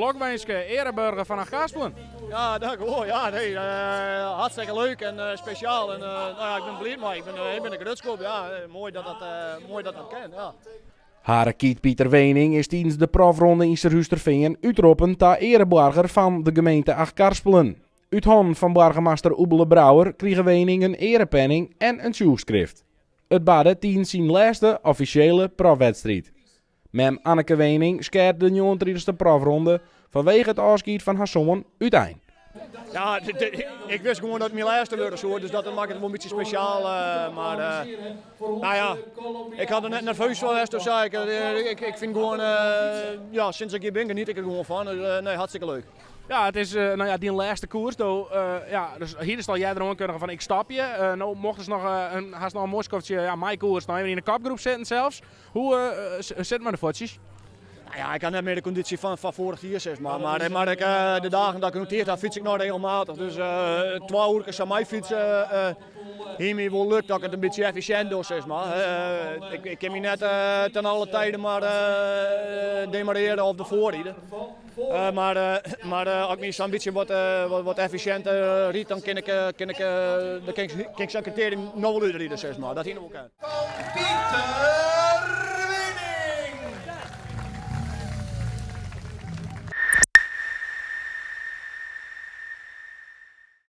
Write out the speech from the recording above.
Lokwinske, eareburger fan Achtkarspelen. Ja, dankewol. Ja, nee, hartstikke leuk en spesjaal. En no ja, ik bin bliid mei. Ik bin, ik bin der grutsk op. Ja, moai dat dat, moai dat dat kin. Ja. Harekyt Pieter Weening is tidens de profronde yn Surhústerfean útroppen ta eareboarger fan de gemeente Achtkarspelen. Ut hannen fan boargemaster Oebele Brouwer krige Weening in earepenning en in tsjûchskrift. It barde tidens syn lêste offisjele profwedstriid. Mem Anneke Weening skeat de njoggenentritichste profronde fanwege it ôfskied fan har soan útein. Ja, ik wist gewoan dat it myn lêste wurde soe, dus dat makket it wol in bytsje spesjaal. Mar no ja, ik ha der net nerveus fan west of sa. Ik fyn gewoan, ja, sinds ik hjir bin geniet ik der gewoan fan. Dus nee, hartstikke leuk. Ja, it is no ja, dyn lêste koers. Do, ja, dus hiest al earder oankundige fan ik stopje. No mochtest noch in, hast noch in moai skoftsje, ja, meikoerst, noch even yn de kopgroep sitten sels. Hoe sit it mei de fuotsjes? Nou ja, ik ha net mear de kondysje fan foarich jier, sis mar. Mar, mar ik, de dagen dat ik in tiid ha, fyts ik noch regelmatich. Dus twa oerkes sa meifytse hie my wol lukt dat ik it in bytsje effisjint doch, sis mar. Ik, ik kin my net ten alle tijden mar demarearje of derfoar ride. Mar, mar as ik my sa'n bytsje wat, wat effisjinter ryd, dan kin ik, kin ik, dan kin ik, kin ik sa'n kriterium noch wol útride, sis mar. Dat hie noch wol kind. Pieter!